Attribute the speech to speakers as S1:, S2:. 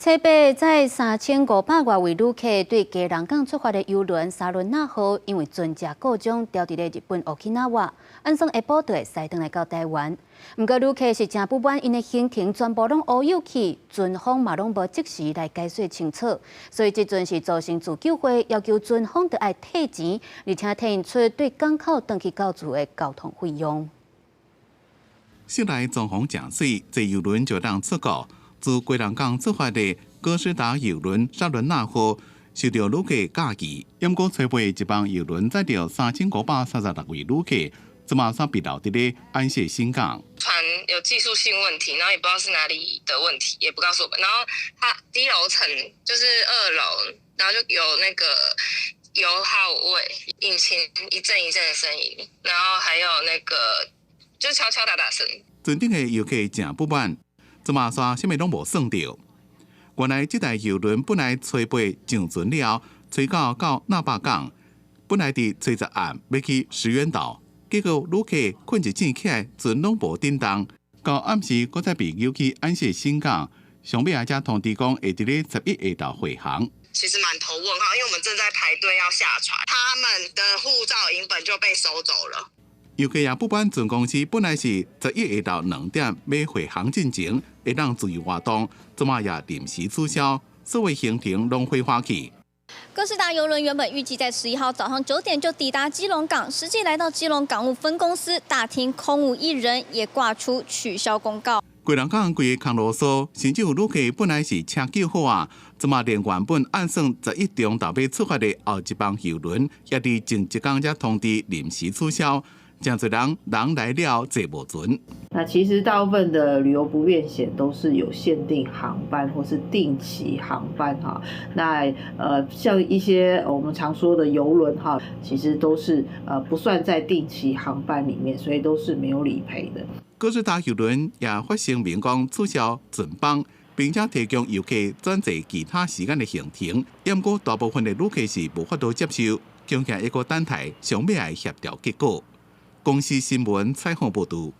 S1: 初八載3500外位旅客對基隆港出發的郵輪莎倫娜號，因為船隻故障牢佇咧日本沖繩縣，按算下晡就會駛轉來到台灣。毋過旅客是誠不滿，𪜶的行程全部攏烏有去，船方嘛攏無即時來解說清楚，所以這陣是組成自救會，要求船方著愛退錢，而且退𪜶出對港口轉去到厝的交通費用。
S2: 室內裝潢誠媠，坐郵輪就當出國。自基隆港出發的歌詩達郵輪莎倫娜號受著旅客佮意，毋過初八一班郵輪載著3536位旅客，這馬煞被留佇咧安謝新港。
S3: 船有技術性問題，然後也不知道是哪裡的問題，也不告訴我們。然後它低樓層就是二樓，然後就有那個油耗味，引擎一陣一陣的聲音，然後還有那個就敲敲打打聲。
S2: 船頂的遊客誠不滿。這馬煞啥物攏無算著。原來這台郵輪本來初八上船了，初九到那霸港，本來佇初十暗欲去石垣島，結果旅客睏一醒起來，船攏無振動。到暗時閣再被扭去安謝新港，上尾仔才通知講會佇咧11下晝回航。
S3: 其實滿頭問號，因為我們正在排隊要下船，他們的護照影本就被收走了。
S2: 遊客也不滿船公司本來是11下晝2點欲回航進前，會當自由活動，這馬也臨時取消，所有行程攏火化去。
S4: 歌詩達郵輪原本預計在11號早上9點就抵達基隆港，實際來到基隆港務分公司大廳空無一人，也掛出取消公告。
S2: 基隆港規个空路所，甚至有旅客本來是車叫好啊，這馬連原本按算11中晝欲出發的後一班郵輪，也佇前一工才通知臨時取消。誠濟人人來了坐無船。
S5: 那其實大部分的旅遊不便險都是有限定航班或是定期航班哈。那像一些我們常說的郵輪哈，其實都是不算在定期航班裡面，所以都是沒有理賠的。
S2: 歌詩達郵輪也發聲明講取消全班，並且提供遊客轉坐其他時間的行程。毋過大部分的旅客是無法度接受，恐驚猶閣等待上尾的協調結果。公視新聞採訪報導。